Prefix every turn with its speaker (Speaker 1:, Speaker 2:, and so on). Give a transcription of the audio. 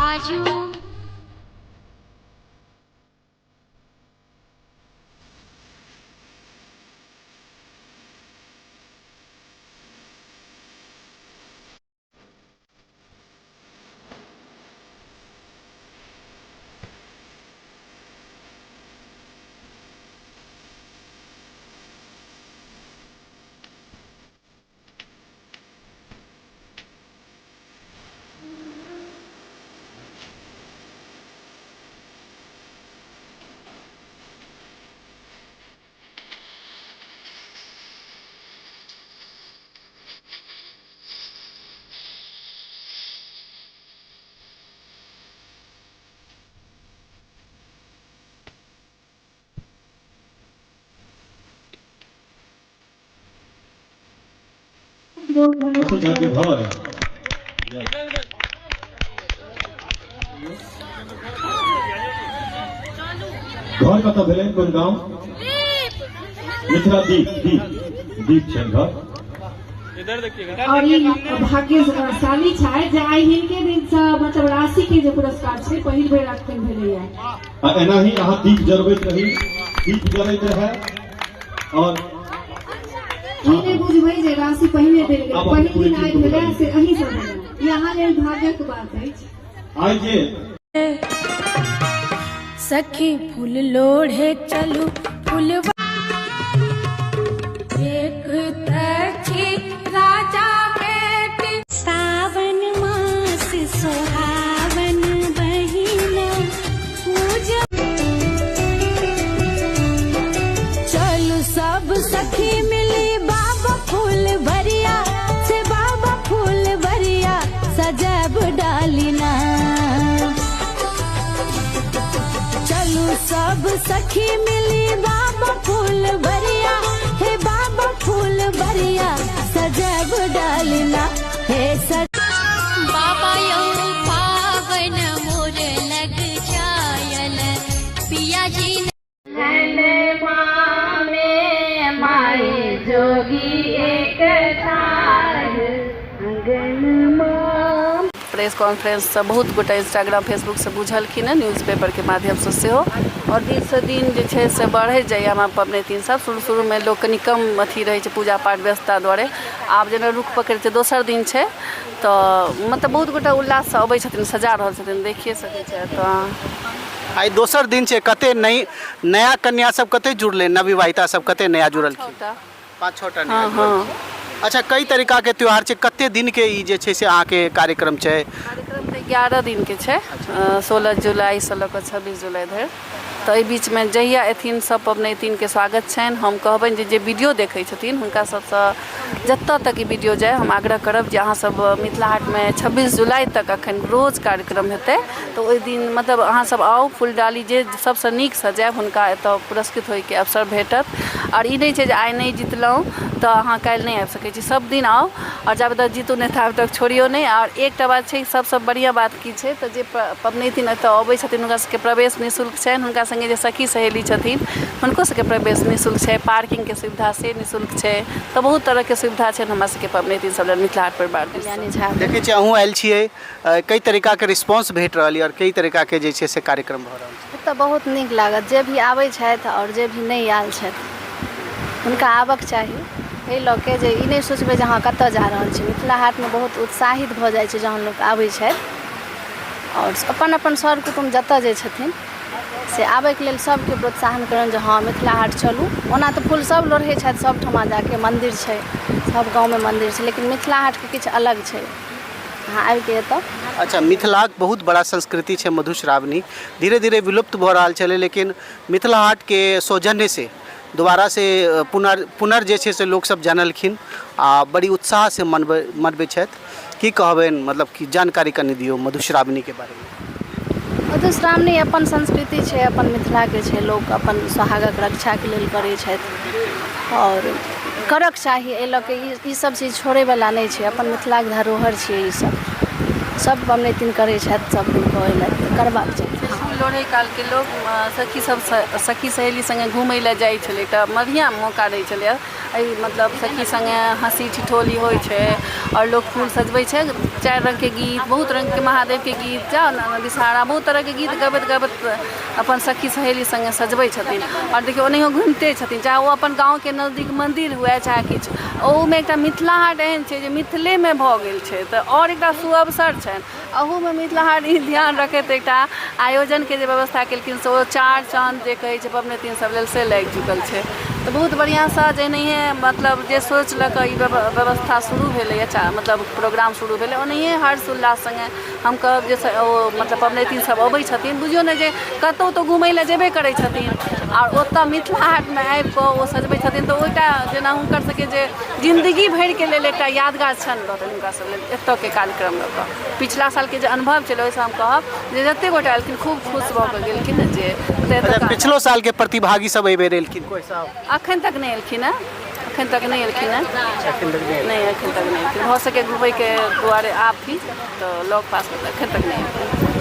Speaker 1: बाजू।
Speaker 2: घर घर कतऽ भेलै? कोन गाँव? मिथिला दीप। दीप दीप छै घर।
Speaker 3: और ई भाग्यशाली छै जे आइ हिनके दिनसँ मतलब राशि के जे पुरस्कार छै पहिल बेर अखन भेलैया।
Speaker 2: आ एना ही अहाँ दीप जरबैत रही, दीप जरैत रहै। और
Speaker 3: ई नहि बुझबै जे राशि पहिने देल गेल, पहिल दिन आइ भेलै से अहीं से भेलै, ई अहाँ लेल भाग्यक बात अछि।
Speaker 2: आइ जे
Speaker 4: सखी फूल लोढ़े चलू फूल एक छी राजा बेटी।
Speaker 1: सावन मास सोहावन बहिना पूजा।
Speaker 4: चलू सब सखी मिली बाबा फूल भरिया से बाबा फूल भरिया सजब डालिना। चलू सब सखी मिली बाबा फूल भरिया हे बाबा फूल भरिया सजब डालिना हे सज।
Speaker 1: बाबा यौ पावन मोर लग जायल पिया जी।
Speaker 5: प्रेस कॉन्फ्रेंससँ बहुत गोटा इंस्टाग्राम फेसबुकसँ बुझलखिन हँ, न्यूज पेपरके माध्यमसँ सेहो। आओर दिनसँ दिन जे छै से बढ़ैत जाइए हमरा पबनैतिन सब। शुरू शुरूमे लोक कनि कम अथी रहै छै पूजा पाठ व्यस्तता दुआरे, आब जेना रुख पकड़ि छै, दोसर दिन छै तऽ मतलब बहुत गोटा उल्लाससँ अबै छथिन, सजा रहल छथिन, देखिए सकै छै तऽ।
Speaker 6: आइ दोसर दिन छै, कते नई नया कन्या सब कते जुड़लै, नवविवाहिता सब कते नया जुड़लखिन? 5 6 टा नया जुड़ल छै। अच्छा, कई तरीका के त्योहार छै, कते दिन के ई जे छै से अहाँके कार्यक्रम छै?
Speaker 5: कार्यक्रम तऽ 11 दिन के छै, 16 जुलाई से लऽ कऽ 26 जुलाई धरि। तऽ एहि बीचमे जहिया एथिन सब पबनैतिनके स्वागत छनि। हम कहबनि जे जे वीडियो देखै छथिन हुनका सबसँ जतऽ तक ई वीडियो जाय, हम आग्रह करब जे अहाँ सब मिथिला हाटमे 26 जुलाई तक अखन रोज कार्यक्रम हेतै, तऽ ओहि दिन मतलब अहाँ सब आउ, फूल डाली जे सबसँ नीक सजायब हुनका एतऽ पुरस्कृत होइके अवसर भेटत। आओर ई नहि छै जे आइ नहि जितलहुँ तऽ अहाँ काल्हि नहि आबि सकै छी, सब दिन आउ आओर जाबे तक जीतू नहि ताबे तक छोड़ियौ नहि। आओर एकटा बात छै, सबसँ बढ़िआँ बात की छै तऽ जे पबनैतिन एतऽ अबै छथिन हुनका सबके प्रवेश निःशुल्क छनि, हुनका सङ्गे जे सखी सहेली छथिन हुनको सबके प्रवेश निःशुल्क छै, पार्किंगके सुविधा से निःशुल्क छै। तऽ बहुत तरहके सुविधा छनि हमरा सबके पबनैतिन सब लेल मिथिला हाट परिवार दिससँ।
Speaker 7: कल्याणी झा।
Speaker 6: देखै छियै अहूँ आयल छियै, कई तरीकाके रिस्पॉन्स भेट रहल यऽ आओर कई तरीकाके जे छै से कार्यक्रम भऽ रहल छै।
Speaker 7: एतऽ बहुत नीक लागत, जे भी आबै छथि आओर जे भी नहि आयल छथि हुनका आबक चाही, एहि लऽ के जे ई नहि सोचबै जे हँ कतऽ जा रहल छी। मिथिला हाटमे बहुत उत्साहित भऽ जाइ छै जहन लोक आबै छथि आओर अपन अपन सर कुटुम्ब जतऽ जे छथिन से आबैके लेल सभके प्रोत्साहन करनि जे हँ मिथिला हाट चलू। ओना तऽ फूल सभ लोढ़ै छथि सभठमा जाके, मन्दिर छै सभ गाँवमे मन्दिर छै, लेकिन मिथिला हाटके किछु अलग छै, अहाँ आबिके एतऽ।
Speaker 6: अच्छा, मिथिलाक बहुत बड़ा संस्कृति छै मधुश्रावणी, धीरे धीरे विलुप्त भऽ रहल छलै, लेकिन मिथिला हाटके सौजन्यसँ दोबारासँ पुनर् जे छै से लोकसभ जानलखिन आ बड़ी उत्साहसँ मनबै मनबै छथि। की कहबनि, मतलब कि जानकारी कनि दियौ मधुश्रावणीके बारेमे।
Speaker 7: मधुश्रावणी अपन संस्कृति छै, अपन मिथिलाके छै, लोक अपन सोहागक रक्षाके लेल करै छथि आओर करक चाही। एहि लऽ कऽ ई सब चीज छोड़ैवला नहि छै, अपन मिथिलाके धरोहर छियै ई सब। सब पबनैतिन करै छथि, सब दिन कऽ अयलथि, करबाक चाही।
Speaker 5: लोढ़ै कालके लोक सखी सब सखी सहेली सङ्गे घुमै लए जाइ छलै एकटा बढ़िआँ मौका रहै छलैए एहि मतलब सखी सङ्गे हँसी ठिठोली होइ छै आओर लोक फूल सजबै छै चारि रङ्गके गीत बहुत रङ्गके महादेवके गीत जाउ ने विषहारा बहुत तरहके गीत गबैत गबैत अपन सखी सहेली सङ्गे सजबै छथिन आओर देखियौ ओनाहियो घुमिते छथिन चाहे ओ अपन गाँवके नजदीक मन्दिर हुए चाहे किछु ओहूमे एकटा मिथिला हाट एहन छै जे मिथिलेमे भऽ गेल छै तऽ आओर एकटा सुअवसर छनि अहूमे मिथिला हाट ई ध्यान रखैत एकटा आयोजनके जे व्यवस्था केलखिन से ओ चार चाँद जे कहै छै पबनैतिन सब लेल से लागि चुकल छै तऽ बहुत बढ़िआँसँ जेनाहिये मतलब जे सोच लऽ कऽ ई व्यवस्था शुरू भेलैए मतलब प्रोग्राम शुरू भेलै ओनाहिये हर्ष उल्लास सङ्गे हम कहब जे ओ मतलब पबनैतिन सब अबै छथिन बुझियौ ने जे कतहु तऽ घुमै लए जेबे करै छथिन आओर ओतऽ मिथिला हाटमे आबि कऽ ओ सजबै छथिन तऽ ओ एकटा जेना हुनकर सबके जे जिन्दगी भरिके लेल एकटा यादगार क्षण रहतनि हुनका सब लेल एतऽके कार्यक्रम लऽ कऽ पिछला सालके जे अनुभव छलै ओहिसँ हम कहब जे जते गोटा एलखिन खूब खुश भऽ कऽ गेलखिन जे
Speaker 6: अच्छा पिछलो सालके प्रतिभागी सब एहिबेर एलखिन कोइ साहब
Speaker 5: अखन तक नहि एलखिन हँ अखन तक नहि एलखिन हँ
Speaker 6: एखन तक नहि
Speaker 5: नहि एखन तक नहि एलखिन भऽ सकै घुमैके दुआरे आबथिन तऽ लग पासमे तऽ एखन तक नहि एलखिन।